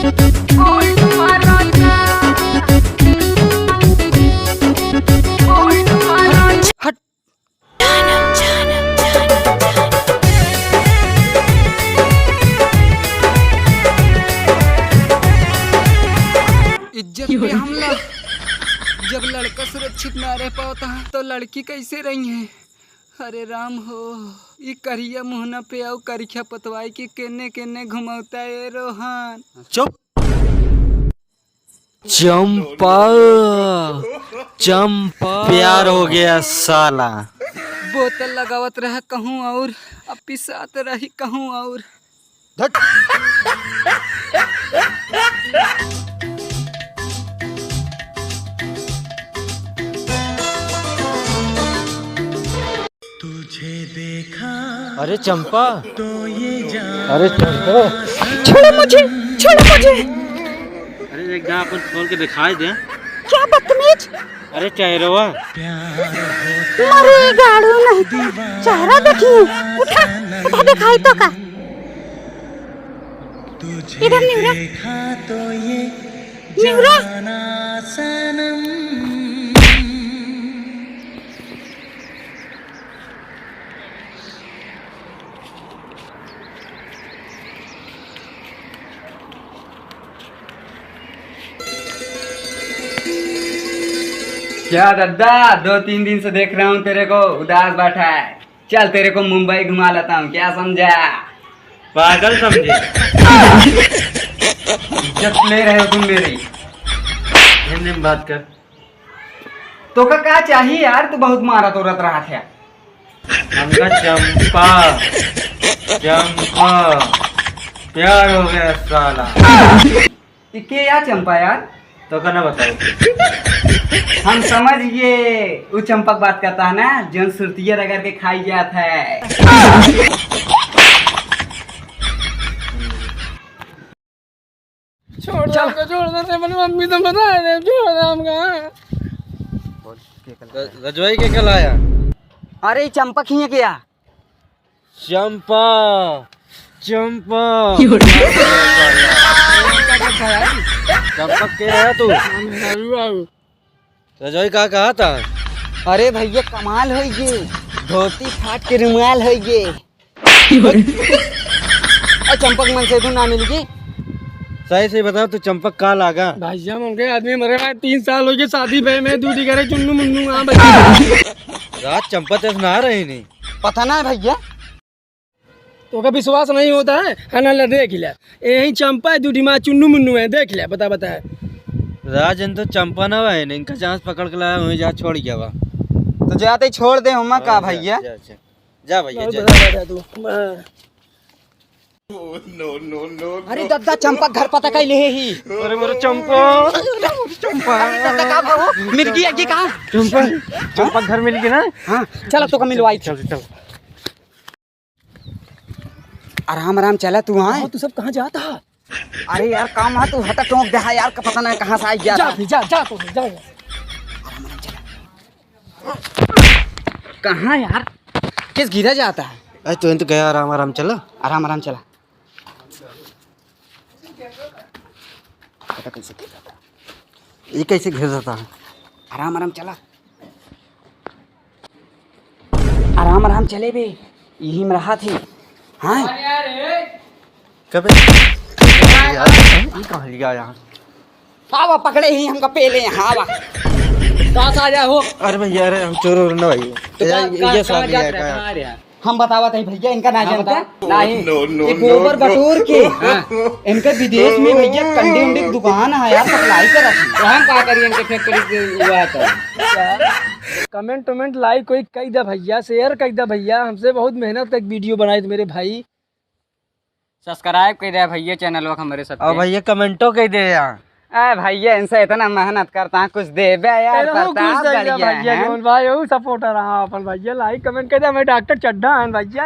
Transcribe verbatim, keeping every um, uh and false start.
हट। इज्जत पे हमला। जब लड़का सुरक्षित ना रह पावता, तो लड़की कैसे रही है? अरे राम हो, ई करिया मुहना पे आउ करिखा पतवाई के केने केने घुमौता ए रोहन। चुप। चंपा, चंपा। प्यार हो गया साला। बोतल लगावत रहा कहूँ और, अब पिसात रही कहूँ और। धत। अरे चंपा, अरे चंपा। छोड़ो मुझे, छोड़ो मुझे। अरे एक दाँव अपन खोल के दिखाई दे। क्या बदतमीज। अरे चेहरवा। मरे गाड़ू नहीं तो चेहरा देखिए। उठा, उठा दिखाई तो का। इधर निहुरा। निहुरा। क्या दद्दा, दो तीन दिन से देख रहा हूँ तेरे को उदास बैठा है। चल, तेरे को मुंबई घुमा लाता हूँ, क्या समझा? पागल समझे। इज्जत ले रहे हो तुम मेरी। हिंदी में बात कर। तोका का चाहिए यार, तू बहुत मारा तोरत रहा था। हमका चंपा, चंपा, प्यार हो गया साला। ई के या चंपा यार? तोका ना बताओ। हम समझ गए, वो चंपक बात करता है ना, जौन सुरतिया रगड़ के खाई जात है। छोड़ दे हमका, छोड़ दे, अपनी मम्मी तो बता दे, छोड़ दे हमका। र-, रजवाई के कल आया? अरे, ई चंपक ही है क्या? चंपा, चंपा। चंपक के है तू? रजवाई का कहा था? अरे भैया, कमाल होई गे, धोती फाट के रुमाल होई गे। और चंपक मन से तू ना मिल गई। सही सही बताओ, तू चंपक का लागा? भाई साहब, हमके आदमी मरे रहा, तीन साल हो गए शादी भय में, दूधी करे चुन्नू मुन्नू, हाँ भाई। रात चंपा तेज ना रही नहीं। पता ना है भैया। तोका विश्वास नहीं होता है, है ना? ले देख ले, यही चंपा है, दूधी माँ चुन्नू मुन्नू है, देख ले, बता, बता। राजन तो चंपा ना है, इनका जहाँ से पकड़ के लाया, वहीं जहाँ छोड़ गया बा। तो जाते ही छोड़ दे, हमा का हाँ, जा, भैया? जा, जा। जा भैया, बहुत जा। बड़ा दादा तू। हाँ। अरे दद्दा, चंपा घर पता कई ले ही। अरे मोरे चंपा। चंपा। अरे दद्दा, का भाव? मिल गई, अग्गी कहाँ? चंपा, चंपा घर मिल गई ना? हाँ, चला तोका मिलवाई। चल, चल। आराम आराम चला तू, हाँ? हाँ, तू सब कहाँ जाता है? अरे यार, काम है, तू हटा, टोक दे है यार, का पता नहीं कहाँ से आ गया जा था। फिर, जा, जा तो, जा। कहाँ यार, किस गिरा जाता है? अरे तू तो गया, आराम आराम चला। आराम आराम चला। पता कैसे गिर जाता है? ये कैसे गिर जाता है? आराम आराम चला। आराम आराम चले बे, यही में रहा थे। हाँ? कबे? यार, ये कहाँ लिया यार? आवा, पकड़े ही हमका पेले, हाँ, आवा। कहाँ से आ जाए हो? अरे भैया, अरे हम चोर वोर ना भाई। तो ये, कहाँ, ये कहाँ, साथ कहाँ लिया जात रहे, का? कहाँ आ रहे हैं? हम बतावत है भैया, इनका ना हाँ, जानता? बताओ। नहीं, no, no, ये no, गोबर no। बटोर के, हाँ। इनके विदेश में भैया कंडे उंडे की दुकान है यार, supply करत है। तो हम का करिए इनके factory से हुआ था? Comment उमेंट like कोई कई दा भैया, share कई दा भैया, हमसे बहुत मेहनत तक video बनाए थे मेरे भाई। Subscribe कई दा भैया channel को हमारे साथ और पे। भैया commentओ कई दे यार। ए भैया, इनसे इतना मेहनत करता है, कुछ देबे यार, एनहू प्रताप कुछ दे दे बढ़िया भैया, है। जौन भाई, वो supporter है अपन भैया, like comment कर दे, हमें डॉक्टर चड्ढा है भैया।